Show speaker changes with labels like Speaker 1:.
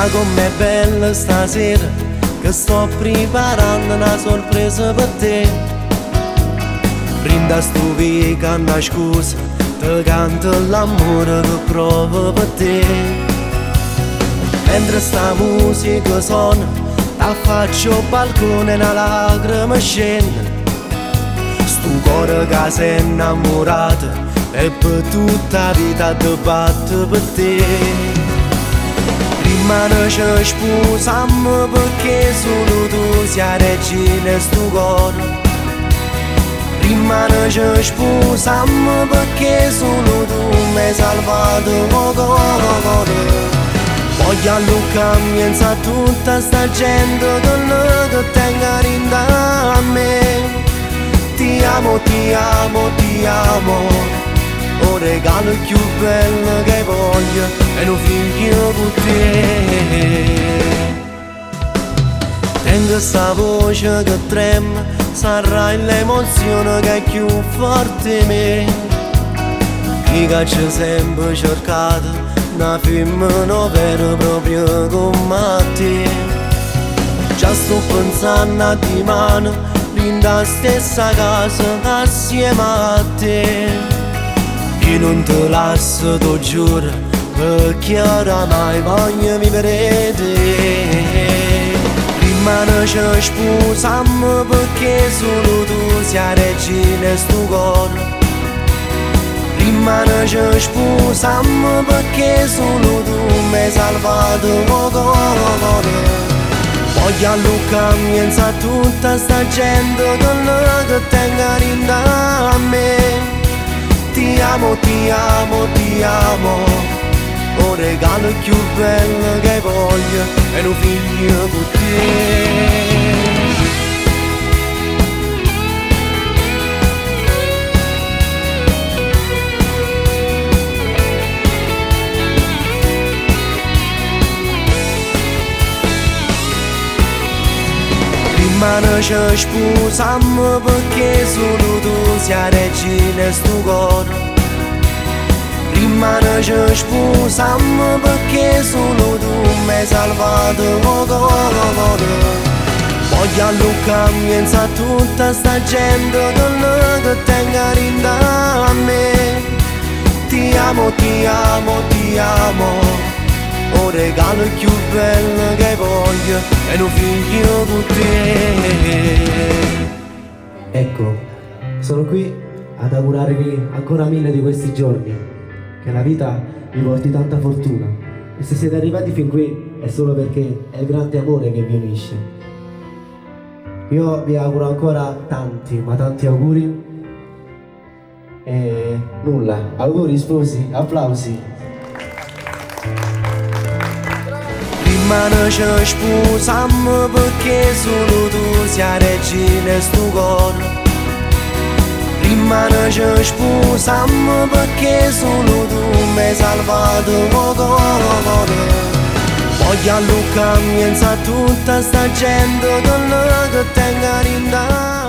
Speaker 1: Ma com'è bella stasera, che sto preparando una sorpresa per te. Brinda stu vico annascuso, te canto l'amore che provo per te. Mentre sta musica suona, t'affaccio 'o balcone e 'na lacrima scende. Stu core che si è innamorato e per tutta la vita te batte per te. Rimane ci sposammo perché solo tu sei la regina 'e stu core. Rimane ci sposammo perché solo tu mi hai salvato 'o core. Voglio alluccà 'mmiezz' a tutta sta gente quello che tengo dint' a me. Ti amo, ti amo, ti amo. 'O regalo cchiù bello che voglio è nu figlio cu te. Tengo sta voce che trema, sarà l'emozione che è cchiù forte 'e me. Io che c'ho sempre cercato 'na femmina overo proprio comme a te. Già sto pensanno a dimane, dint' 'a stessa casa assieme a te. Io nun te lasso, t' 'o giuro, perché oramai voglio vivere 'e te. Rimane ci sposammo perché solo tu sei la regina 'e stu core. Rimane ci sposammo perché solo tu mi hai salvato 'o core. Voglio alluccà 'mmiezz' a tutta sta gente quello che tengo dint' a me. Ti amo, ti amo, ti amo. 'O regalo cchiù bello che voglio è nu figlio cu te. Rimane ci sposammo perché solo tu sei la regina 'e stu core. Rimane ci sposammo perché solo tu mi hai salvato 'o core. Voglio alluccà 'mmiezz' a tutta sta gente quello che tengo dint' a me. Ti amo, ti amo, ti amo. 'O regalo cchiù bello che voglio è nu figlio cu te.
Speaker 2: Ecco, sono qui ad augurarvi ancora mille di questi giorni, che la vita vi porti tanta fortuna. E se siete arrivati fin qui è solo perché è il grande amore che vi unisce. Io vi auguro ancora tanti, ma tanti auguri. E nulla, auguri sposi, applausi.
Speaker 1: Rimane ci sposammo perché solo tu sei la regina 'e stu core. Rimane ci sposammo perché solo tu mi hai salvato 'o core. Voglio alluccà 'mmiezz' a tutta sta gente quello che tengo dint' a